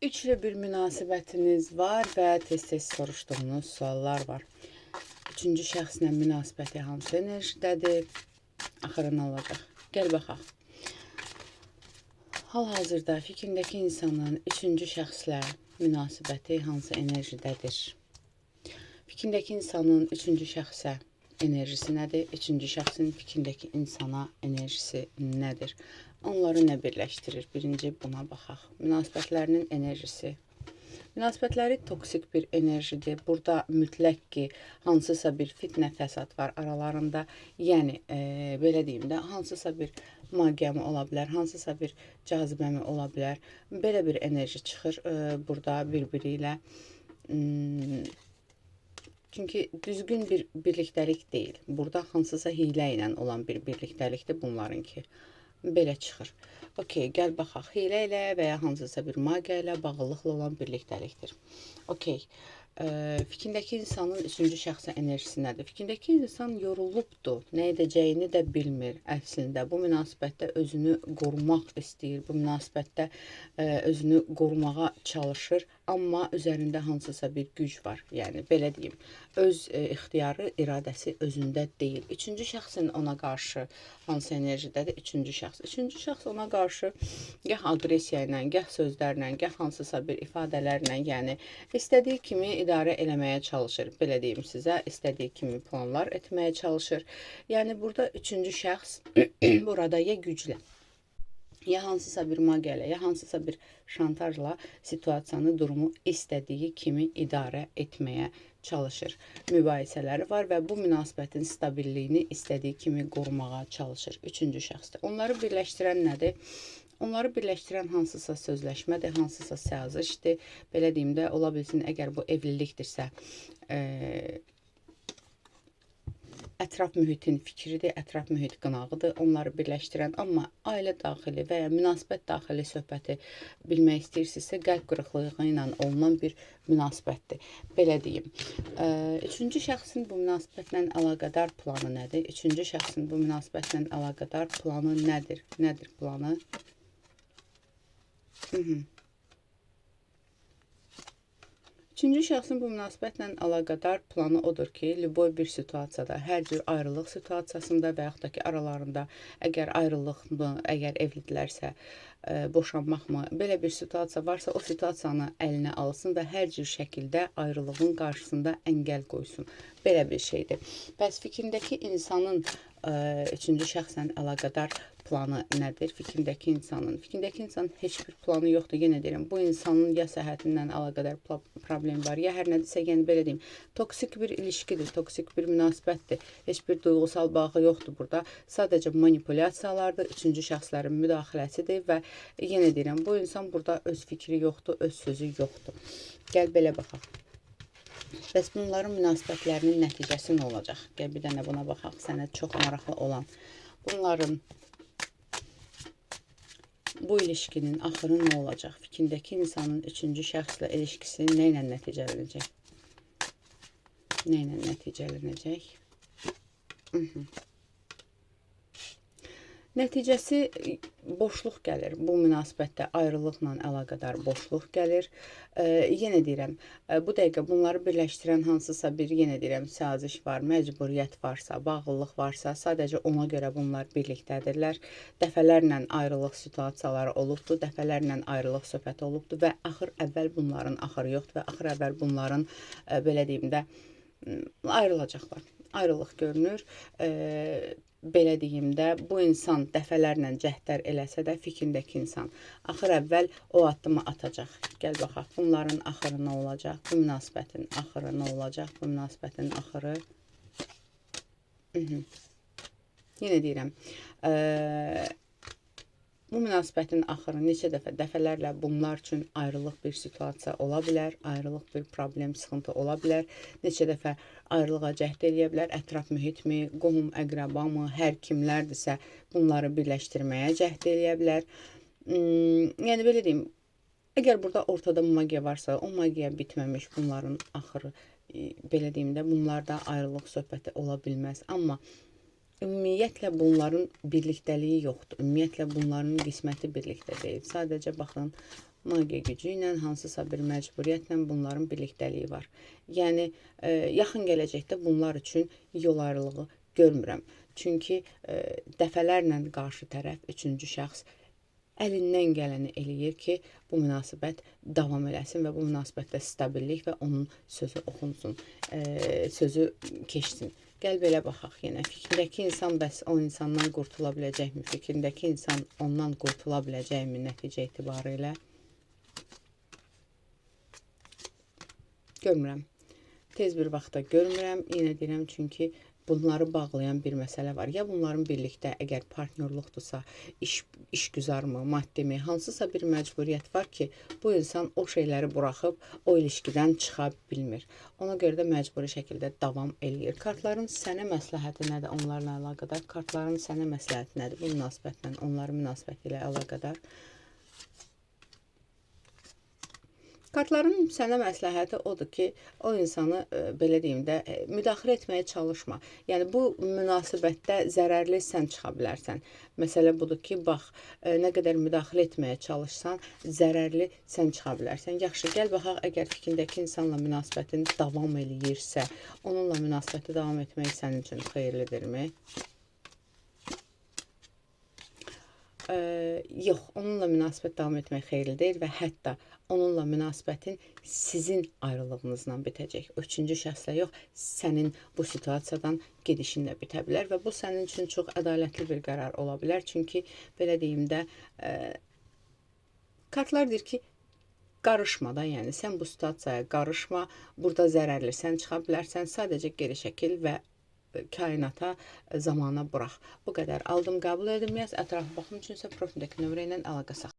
Üçlü bir münasibətiniz var və tez-tez soruşduğunuz suallar var. Üçüncü şəxslə münasibəti hansı enerjidədir? Axırı nə olacaq? Gəl baxaq. Hal-hazırda fikrindəki insanın üçüncü şəxslə münasibəti hansı enerjidədir? Fikrindəki insanın üçüncü şəxsə enerjisi nədir? Üçüncü şəxsin fikrindəki insana enerjisi nədir? Onları nə birləşdirir? Birinci buna baxaq. Münasibətlərinin enerjisi. Münasibətləri toksik bir enerjidir. Burada mütləq ki, hansısa bir fitnə, fəsad var aralarında. Yəni, belə deyim də, hansısa bir magiya mı ola bilər, hansısa bir cazibə mi ola bilər. Belə bir enerji çıxır burada bir-biri ilə. Çünki düzgün bir birlikdəlik deyil. Burada hansısa hiylə ilə olan bir birlikdəlikdir bunlarınki. Belə çıxır. Okey, gəl baxaq. Hiylə ilə və ya hansısa bir magiya ilə, bağlılıqla olan birlikdəlikdir. Okey. Fikrindəki insanın üçüncü şəxsə enerjisi nədir? Fikrindəki insan yorulubdur, nə edəcəyini də bilmir əslində. Bu münasibətdə özünü qorumaq istəyir, bu münasibətdə özünü qorumağa çalışır, amma üzərində hansısa bir güc var. Yəni, belə deyim, öz ixtiyarı, iradəsi özündə deyil. Üçüncü şəxsin ona qarşı hansı enerjidədir? Üçüncü şəxs. Üçüncü şəxs ona qarşı gah aqressiya ilə, gah sözlərlə, gah hansısa bir ifadələrlə, yəni istədiyi kimi idarə eləməyə çalışır. Belə deyim sizə, istədiyi kimi planlar etməyə çalışır. Yəni, burada üçüncü şəxs burada ya güclə, ya hansısa bir magiya ilə, ya hansısa bir şantajla situasiyanı, durumu istədiyi kimi idarə etməyə çalışır. Mübahisələri var və bu münasibətin stabililliyini istədiyi kimi qorumağa çalışır. Üçüncü şəxsdir. Onları birləşdirən nədir? Onları birləşdirən hansısa sözləşmədir, hansısa sazişdir. Belə deyim də, ola bilsin, əgər bu evlilikdirsə, ətraf mühitin fikridir, ətraf mühit qınağıdır, onları birləşdirən, amma ailə daxili və ya münasibət daxili söhbəti bilmək istəyirsinizsə, qəlb qırıqlığı ilə olunan bir münasibətdir. Belə deyim. Üçüncü şəxsin bu münasibətlə əlaqədar planı nədir? Üçüncü şəxsin bu münasibətlə əlaqədar planı nədir? Nədir planı? Üçüncü şəxsin bu münasibətlə əlaqədar planı odur ki, lüboy bir situasiyada, hər cür ayrılıq situasiyasında və yaxud da ki, aralarında əgər ayrılıqmı, əgər evlidirlərsə, boşanmaqmı, belə bir situasiya varsa, o situasiyanı əlinə alsın və hər cür şəkildə ayrılığın qarşısında əngəl qoysun. Belə bir şeydir. Bəs fikrindəki insanın üçüncü şəxslə əlaqədar planı nədir? Fikrindəki insanın. Fikrindəki insanın heç bir planı yoxdur. Yenə deyirəm, bu insanın ya səhhətindən əlaqədar problem var, ya hər nədirsə, yəni belə deyim, toksik bir ilişkidir, toksik bir münasibətdir. Heç bir duyğusal bağı yoxdur burada. Sadəcə manipulyasiyalardır, üçüncü şəxslərin müdaxiləsidir və yenə deyirəm, bu insan burada öz fikri yoxdur, öz sözü yoxdur. Gəl belə baxaq. Bəs bunların münasibətlərinin nəticəsi nə olacaq? Gəl bir dənə buna baxaq, sənə çox maraqlı olan. Bunların, bu ilişkinin axırı nə olacaq? Fikrindəki insanın üçüncü şəxslə ilişkisi nə ilə nəticələnəcək? Nə ilə nəticələnəcək? Nəticəsi boşluq gəlir. Bu münasibətdə ayrılıqla əlaqədar boşluq gəlir. Yenə deyirəm, bu dəqiqə bunları birləşdirən hansısa bir, yenə deyirəm, saziş var, məcburiyyət varsa, bağlılıq varsa, sadəcə ona görə bunlar birlikdədirlər. Dəfələrlə ayrılıq situasiyaları olubdur, dəfələrlə ayrılıq söhbəti olubdur və axır əvvəl bunların axırı yoxdur və axır əvvəl bunların, belə deyim də, ayrılacaqlar. Ayrılıq görünür. Belə deyim də, bu insan dəfələrlə cəhdlər eləsə də fikrindəki insan axır əvvəl o addımı atacaq. Gəl baxaq, bunların axırı nə olacaq? Bu münasibətin axırı nə olacaq? Bu münasibətin axırı. Yenə deyirəm, bu münasibətin axırı neçə dəfə, dəfələrlə bunlar üçün ayrılıq bir situasiya ola bilər, ayrılıq bir problem, sıxıntı ola bilər. Neçə dəfə ayrılığa cəhd eləyə bilər, ətraf mühitmi, qohum, əqraba mı, hər kimlərdirsə bunları birləşdirməyə cəhd eləyə bilər. Yəni belə deyim, əgər burada ortada magiya varsa, o magiya bitməmiş, bunların axırı, belə deyim də, bunlarda ayrılıq söhbəti ola bilməz. Amma ümumiyyətlə bunların birlikdəliyi yoxdur. Ümumiyyətlə bunların qisməti birlikdə deyil. Sadəcə baxın, Magiya gücü ilə, hansısa bir məcburiyyətlə bunların birlikdəliyi var. Yəni, yaxın gələcəkdə bunlar üçün yol ayrılığı görmürəm. Çünki dəfələrlə qarşı tərəf, üçüncü şəxs əlindən gələni eləyir ki, bu münasibət davam eləsin və bu münasibətdə stabillik və onun sözü oxunsun, sözü keçsin. Gəl belə baxaq yenə. Fikrindəki insan bəs o insandan qurtula biləcəkmi? Fikrindəki insan ondan qurtula biləcəkmi nəticə etibarı ilə? Görmürəm. Tez bir vaxtda görmürəm. Yenə deyirəm, çünki bunları bağlayan bir məsələ var. Ya bunların birlikdə əgər partnyorluqdursa, işgüzarmı, maddimi, hansısa bir məcburiyyət var ki, bu insan o şeyləri buraxıb o ilişkidən çıxa bilmir. Ona görə də məcburi şəkildə davam eləyir. Kartların sənə məsləhəti nədir onlarla əlaqədar? Kartların sənə məsləhəti nədir bu münasibətlə, onların münasibəti ilə əlaqədar? Kartların sənə məsləhəti odur ki, o insanı, belə deyim də, müdaxilə etməyə çalışma. Yəni, bu münasibətdə zərərli sən çıxa bilərsən. Məsələ budur ki, bax, nə qədər müdaxilə etməyə çalışsan, zərərli sən çıxa bilərsən. Yaxşı, gəl baxaq, əgər fikrindəki insanla münasibətin davam eləyirsə, onunla münasibəti davam etmək sənin üçün xeyirlidirmi? Yox, onunla münasibət davam etmək xeyirli deyil və hətta onunla münasibətin sizin ayrılığınızla bitəcək. Üçüncü şəxslə yox, sənin bu situasiyadan gedişinlə bitə bilər və bu sənin üçün çox ədalətli bir qərar ola bilər. Çünki, belə deyim də, kartlar deyir ki, qarışma da, yəni sən bu situasiyaya qarışma, burada zərərli sən çıxa bilərsən, sadəcə geri şəkil və kainata, zamana burax. Bu qədər. Aldım, qəbul edim. Yaz, ətraflı baxım üçün isə profildəki nömrə ilə əlaqə saxla.